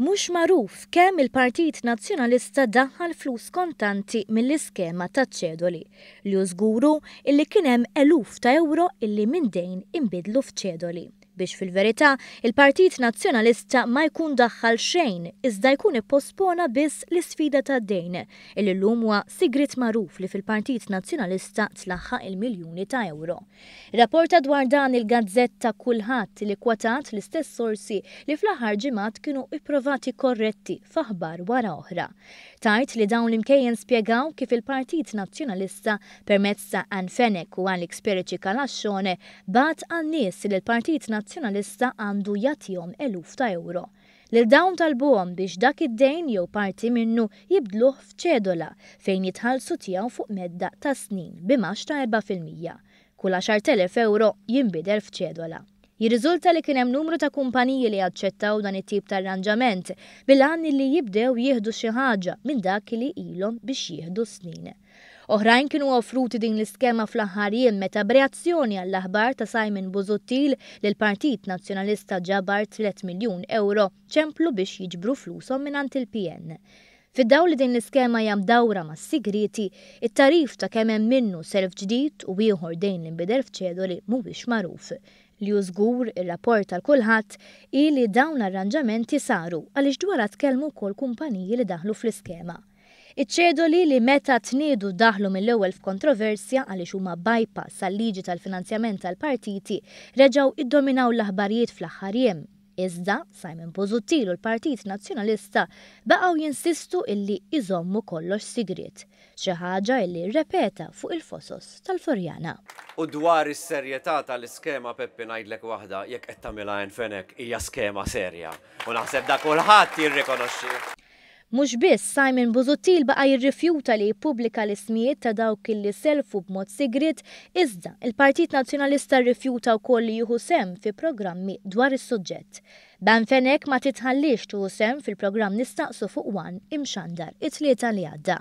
Mhux magħruf kemm il-Partit Nazzjonalista daħħal flus kontanti mill-iskema taċ-ċedoli. Li hu żgur hu illi kien hemm eluf ta' ewro illi minn dejn inbidlu f'ċedoli. Biex fil-verità, il-Partit Nazzjonalista ma jkun daħħal xejn iżda jkun ippospona biss l-isfida tad-dejn, illi llum huwa sigriet magħruf li fil-Partit Nazzjonalista tlaħħaq il-miljuni ta' ewro. Irrapporta dwar dan il-gazzetta Kullħadd li kkwotat l-istess sorsi li fl-aħħar ġimgħat kienu ipprovati korretti f'aħbar wara oħra. Tgħid li dawn l-imkejjen spjegaw kif il-Partit Nazzjonalista permezz ta' Ann Fenech u Alex Perici Calascione bagħat għan-nies li l-Partit Nazzjonalista għandu jagħtihom eluf ta' ewro. Lil dawn talbuhom biex dak id-dejn jew parti minnu jibdluh f'ċedola fejn jitħallsu tiegħu fuq medda ta' snin b'imgħax ta' 4%. Kull 10,000 ewro jinbidel f'ċedola. Jirriżulta li kien hemm numru ta' kumpaniji li aċċettaw dan it-tip ta' arranġament bil-għan li jibdew jieħdu xi ħaġa minn dak li ilhom biex jieħdu snin. Oħrajn kienu offruti din l-iskema fl-aħħar jiem meta b'reazzjoni għall-aħbar ta' Simon Busuttil li l-Partit Nazzjonalista ġabar 3 miljun ewro, ċemplu biex jiġbru flushom mingħand il-PN. Fid-dawl li din l-iskema hija mdawra mas-sigrieti, it-tagħrif ta' kemm hemm minnu self ġdid u ieħor dejn li nbidel f'ċedoli mhuwiex magħruf. Li hu żgur, ir-rapport tal-Kulħadd, hi li dawn l-arranġamenti saru għaliex dwarha tkellmu wkoll kumpaniji li daħlu fl-iskema. Iċ-ċedoli li meta tniedu daħlu mill-ewwel f'kontroversja għaliex huma bypass għal-liġi tal-finanzjament tal-partiti reġgħu iddominaw l-aħbarijiet fl-aħħar jiem. Iżda, Simon Busuttil u l-Partit Nazzjonalista baqgħu jinsistu illi jżommu kollox sigriet. Xi ħaġa illi rrepeta fuq il-fosos tal-Floriana. U dwar is-serjetà tal-iskema Peppi ngħidlek waħda, jekk qed tagħmilha Ann Fenech hija skema serja u naħseb dak kulħadd jirrikonoxxih. Mhux biss, Simon Busuttil baqa' jirrifjuta li jippubblika l-ismijiet ta' dawk li sellfu b'mod sigriet, iżda il-Partit Nazzjonalista rrifjuta wkoll li jieħu sehem fi programmi dwar is-suġġett. B'Ann Fenech ma titħalliex tieħu sehem fil-programm Nistaqsu fuq One imxandar it-Tlieta li għadda.